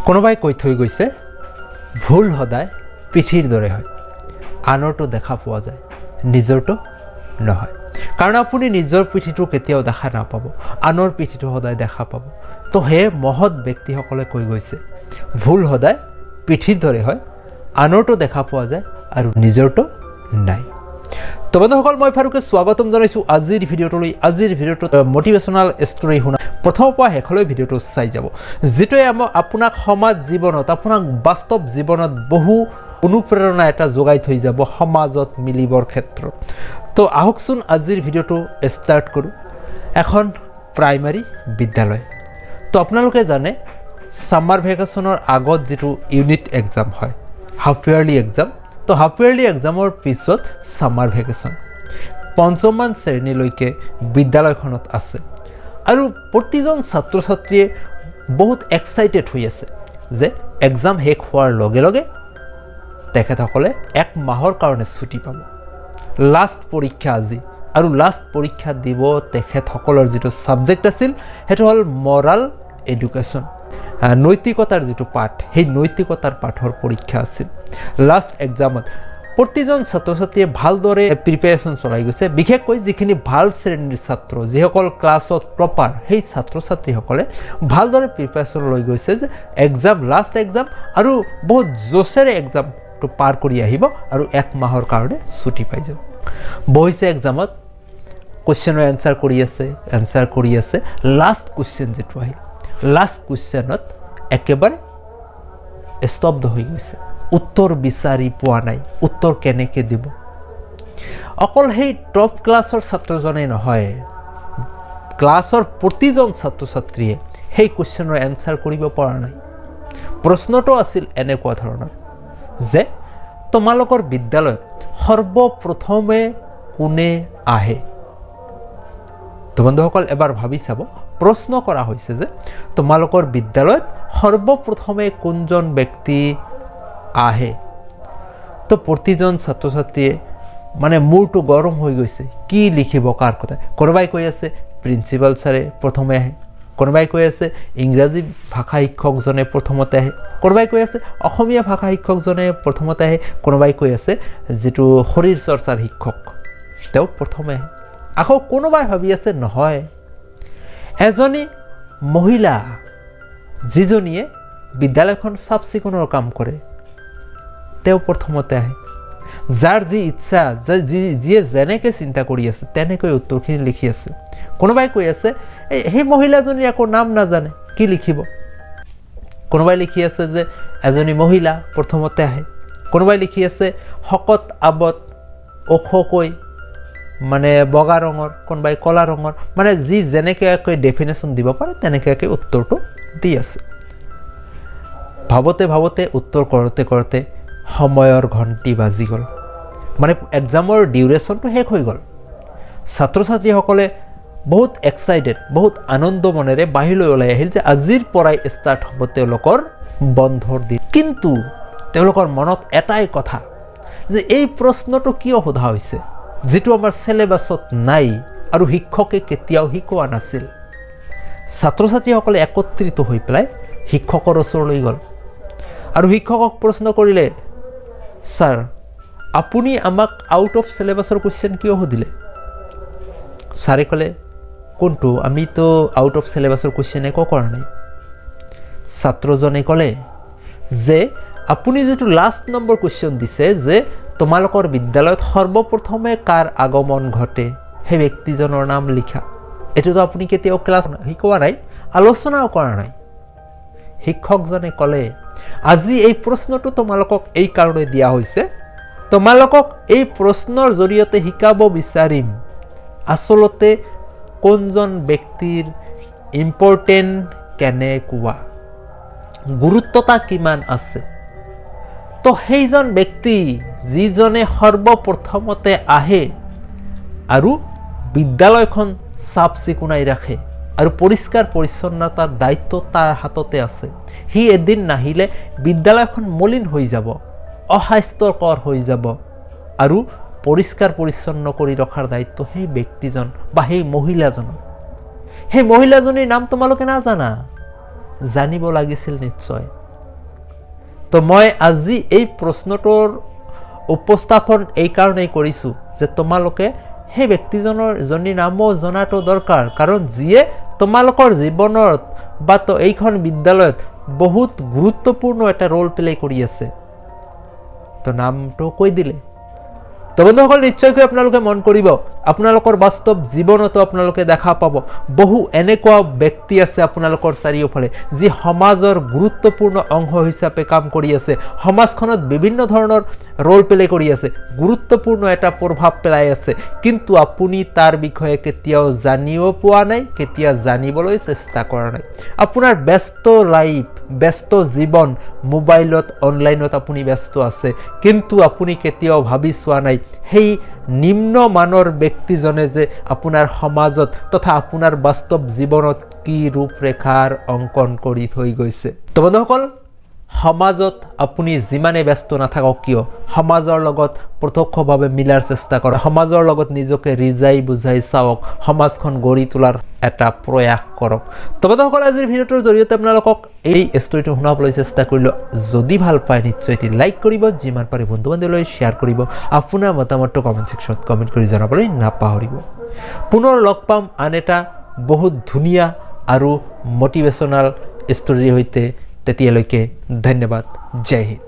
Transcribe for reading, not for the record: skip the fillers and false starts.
কোনোবাই কৈ থৈ গৈছে, ভুল সদায় পিঠিৰ দৰে হয়, আনৰটো দেখা পোৱা যায়, নিজৰটো নহয়। কাৰণ আপুনি নিজৰ পিঠিটো কেতিয়াও দেখা নাপাব, আনৰ পিঠিটো সদায় দেখা পাব। তো সেয়ে মহৎ ব্যক্তিসকলে কৈ গৈছে, ভুল সদায় পিঠিৰ দৰে হয়, আনৰটো দেখা পোৱা যায় আৰু নিজৰটো নাই। তো বন্ধুসকল, মই ফাৰুকে স্বাগতম জনাইছোঁ আজিৰ ভিডিঅ'টোলৈ। আজিৰ ভিডিঅ'টোত মটিভেশ্যনেল ষ্টৰী শুনা প্ৰথমৰ পৰা শেষলৈ ভিডিঅ'টো চাই যাব, যিটোৱে আমাক আপোনাক সমাজ জীৱনত, আপোনাক বাস্তৱ জীৱনত বহু অনুপ্ৰেৰণা এটা যোগাই থৈ যাব সমাজত মিলিবৰ ক্ষেত্ৰত। তো আহকচোন, আজিৰ ভিডিঅ'টো ষ্টাৰ্ট কৰোঁ। এখন প্ৰাইমাৰী বিদ্যালয়। তো আপোনালোকে জানে, ছামাৰ ভেকেশ্যনৰ আগত যিটো ইউনিট এক্সাম হয়, হাফ ইয়াৰলি এক্সাম। তো হাফ ইয়াৰলি এক্সামৰ পিছত ছামাৰ ভেকেশ্যন পঞ্চমমান শ্ৰেণীলৈকে বিদ্যালয়খনত আছে আৰু প্ৰতিজন ছাত্ৰ ছাত্ৰীয়ে বহুত এক্সাইটেড হৈ আছে যে এক্সাম শেষ হোৱাৰ লগে লগে তেখেতসকলে এক মাহৰ কাৰণে ছুটি পাব। লাষ্ট পৰীক্ষা আজি আৰু লাষ্ট পৰীক্ষা দিব। তেখেতসকলৰ যিটো ছাবজেক্ট আছিল, সেইটো হ'ল মৰাল এডুকেশ্যন, নৈতিকতাৰ যিটো পাঠ, সেই নৈতিকতাৰ পাঠৰ পৰীক্ষা আছিল। লাষ্ট এক্সামত প্ৰতিজন ছাত্ৰ ছাত্ৰীয়ে ভালদৰে প্ৰিপেৰেশ্যন চলাই গৈছে। বিশেষকৈ যিখিনি ভাল শ্ৰেণীৰ ছাত্ৰ, যিসকল ক্লাছত টপাৰ, সেই ছাত্ৰ ছাত্ৰীসকলে ভালদৰে প্ৰিপেৰেশ্যন লৈ গৈছে যে এক্সাম, লাষ্ট এক্সাম আৰু বহুত জোচেৰে এক্সামটো পাৰ কৰি আহিব আৰু এক মাহৰ কাৰণে ছুটি পাই যাব। বহিছে এক্সামত, কুৱেশ্যনৰ এনচাৰ কৰি আছে, এনচাৰ কৰি আছে। লাষ্ট কুৱেশ্যন যিটো আহিল, লাষ্ট কুৱেশ্যনত একেবাৰে স্তব্ধ হৈ গৈছে, উত্তৰ বিচাৰি পোৱা নাই, উত্তৰ কেনেকৈ দিব। অকল সেই টপ ক্লাছৰ ছাত্ৰজনেই নহয়, ক্লাছৰ প্ৰতিজন ছাত্ৰ ছাত্ৰীয়ে সেই কুৱেশ্যনৰ এনচাৰ কৰিব পৰা নাই। প্ৰশ্নটো আছিল এনেকুৱা ধৰণৰ যে তোমালোকৰ বিদ্যালয়ত সৰ্বপ্ৰথমে কোনে আহে? তো বন্ধুসকল, এবাৰ ভাবি চাব, প্ৰশ্ন কৰা হৈছে যে তোমালোকৰ বিদ্যালয়ত সৰ্বপ্ৰথমে কোনজন ব্যক্তি আহে? তো প্ৰতিজন ছাত্ৰ ছাত্ৰীয়ে মানে মূৰটো গৰম হৈ গৈছে, কি লিখিব, কাৰ কথা। কোনোবাই কৈ আছে প্ৰিন্সিপাল ছাৰে প্ৰথমে আহে, কোনোবাই কৈ আছে ইংৰাজী ভাষা শিক্ষকজনে প্ৰথমতে আহে, কোনোবাই কৈ আছে অসমীয়া ভাষা শিক্ষকজনে প্ৰথমতে আহে, কোনোবাই কৈ আছে যিটো শৰীৰ চৰ্চাৰ শিক্ষক তেওঁ প্ৰথমে আহে। আকৌ কোনোবাই ভাবি আছে নহয়, এজনী মহিলা যিজনীয়ে বিদ্যালয়খন চাফ চিকুণৰ কাম কৰে, তেওঁ প্ৰথমতে আহে। যাৰ যি ইচ্ছা, যি যিয়ে যেনেকৈ চিন্তা কৰি আছে, তেনেকৈ উত্তৰখিনি লিখি আছে। কোনোবাই কৈ আছে এই সেই মহিলাজনীৰ আকৌ নাম নাজানে, কি লিখিব। কোনোবাই লিখি আছে যে এজনী মহিলা প্ৰথমতে আহে। কোনোবাই লিখি আছে শকত আৱত, ওখকৈ, মানে বগা ৰঙৰ, কোনোবাই ক'লা ৰঙৰ, মানে যি যেনেকৈ ডেফিনেশ্যন দিব পাৰে তেনেকৈ উত্তৰটো দি আছে। ভাবোঁতে ভাবোঁতে, উত্তৰ কৰোঁতে কৰোঁতে সময়ৰ ঘণ্টি বাজি গ'ল, মানে এক্সামৰ ডিউৰেশ্যনটো শেষ হৈ গ'ল। ছাত্ৰ ছাত্ৰীসকলে বহুত এক্সাইটেড, বহুত আনন্দ মনেৰে বাহিৰলৈ ওলাই আহিল যে আজিৰ পৰাই ষ্টাৰ্ট হ'ব তেওঁলোকৰ বন্ধৰ দিন। কিন্তু তেওঁলোকৰ মনত এটাই কথা যে এই প্ৰশ্নটো কিয় সোধা হৈছে, যিটো আমাৰ চিলেবাছত নাই আৰু শিক্ষকে কেতিয়াও শিকোৱা নাছিল। ছাত্ৰ ছাত্ৰীসকলে একত্ৰিত হৈ পেলাই শিক্ষকৰ ওচৰলৈ গ'ল আৰু শিক্ষকক প্ৰশ্ন কৰিলে, "ছাৰ, আপুনি আমাক আউট অফ চিলেবাছৰ কুৱেশ্যন কিয় সুধিলে?" ছাৰে ক'লে, "কোনটো? আমিতো আউট অফ চিলেবাছৰ কুৱেশ্যন একো কৰা নাই।" ছাত্ৰজনে ক'লে যে আপুনি যিটো লাষ্ট নম্বৰ কুৱেশ্যন দিছে যে তোমালোকৰ বিদ্যালয়ত সৰ্বপ্ৰথমে কাৰ আগমন ঘটে, সেই ব্যক্তিজনৰ নাম লিখা, এইটোতো আপুনি কেতিয়াও ক্লাছ শিকোৱা নাই, আলোচনাও কৰা নাই। শিক্ষকজনে ক'লে, "আজি এই প্ৰশ্নটো তোমালোকক এই কাৰণে দিয়া হৈছে, তোমালোকক এই প্ৰশ্নৰ জৰিয়তে শিকাব বিচাৰিম আচলতে কোনজন ব্যক্তিৰ ইম্পৰ্টেণ্ট কেনেকুৱা, গুৰুত্বতা কিমান আছে। তো সেইজন ব্যক্তি যিজনে সৰ্বপ্ৰথমতে আহে আৰু বিদ্যালয়খন চাফ চিকুণাই ৰাখে আৰু পৰিষ্কাৰ পৰিচ্ছন্নতাৰ দায়িত্ব তাৰ হাততে আছে। সি এদিন নাহিলে বিদ্যালয়খন মলিন হৈ যাব, অস্বাস্থ্যকৰ হৈ যাব আৰু পৰিষ্কাৰ পৰিচ্ছন্ন কৰি ৰখাৰ দায়িত্ব সেই ব্যক্তিজন বা সেই মহিলাজনৰ। সেই মহিলাজনীৰ নাম তোমালোকে নাজানা, জানিব লাগিছিল নিশ্চয়।" তো মই আজি এই প্ৰশ্নটোৰ উপস্থাপন এইকাৰণেই কৰিছোঁ যে তোমালোকে সেই ব্যক্তিজনৰ জনীৰ নামো জনাটো দৰকাৰ, কাৰণ যিয়ে তোমালোকৰ জীৱনত বা তো এইখন বিদ্যালয়ত বহুত গুৰুত্বপূৰ্ণ এটা ৰোল প্লে কৰি আছে। তো নামটো কৈ দিলে। তো বন্ধুসকল, নিশ্চয়কৈ আপোনালোকে মন কৰিব, আপোনালোকৰ বাস্তৱ জীৱনতো আপোনালোকে দেখা পাব বহু এনেকুৱা ব্যক্তি আছে আপোনালোকৰ চাৰিওফালে যি সমাজৰ গুৰুত্বপূৰ্ণ অংশ হিচাপে কাম কৰি আছে, সমাজখনত বিভিন্ন ধৰণৰ ৰোল প্লে কৰি আছে, গুৰুত্বপূৰ্ণ এটা প্ৰভাৱ পেলাই আছে, কিন্তু আপুনি তাৰ বিষয়ে কেতিয়াও জানিও পোৱা নাই, কেতিয়া জানিবলৈ চেষ্টা কৰা নাই। আপোনাৰ ব্যস্ত লাইফ, ব্যস্ত জীৱন, মোবাইলত, অনলাইনত আপুনি ব্যস্ত আছে, কিন্তু আপুনি কেতিয়াও ভাবি চোৱা নাই সেই নিম্নমানৰ ব্যক্তিজনে যে আপোনাৰ সমাজত তথা আপোনাৰ বাস্তৱ জীৱনত কি ৰূপৰেখাৰ অংকন কৰি থৈ গৈছে। তো বন্ধুসকল, সমাজত আপুনি যিমানে ব্যস্ত নাথাকক কিয়, সমাজৰ লগত প্ৰত্যক্ষভাৱে মিলাৰ চেষ্টা কৰক, সমাজৰ লগত নিজকে ৰিজাই বুজাই চাওক, সমাজখন গঢ়ি তোলাৰ এটা প্ৰয়াস কৰক। তো বন্ধুসকল, আজিৰ ভিডিঅ'টোৰ জৰিয়তে আপোনালোকক এই ষ্টৰিটো শুনাবলৈ চেষ্টা কৰিলোঁ। যদি ভাল পায় নিশ্চয় এটি লাইক কৰিব, যিমান পাৰে বন্ধু বান্ধৱীলৈ শ্বেয়াৰ কৰিব, আপোনাৰ মতামতটো কমেণ্ট ছেকশ্যনত কমেণ্ট কৰি জনাবলৈ নাপাহৰিব। পুনৰ লগ পাম আন এটা বহুত ধুনীয়া আৰু মটিভেশ্যনেল ষ্টৰীৰ সৈতে। তেতিয়ালৈকে ধন্যবাদ, জয় হিন্দ।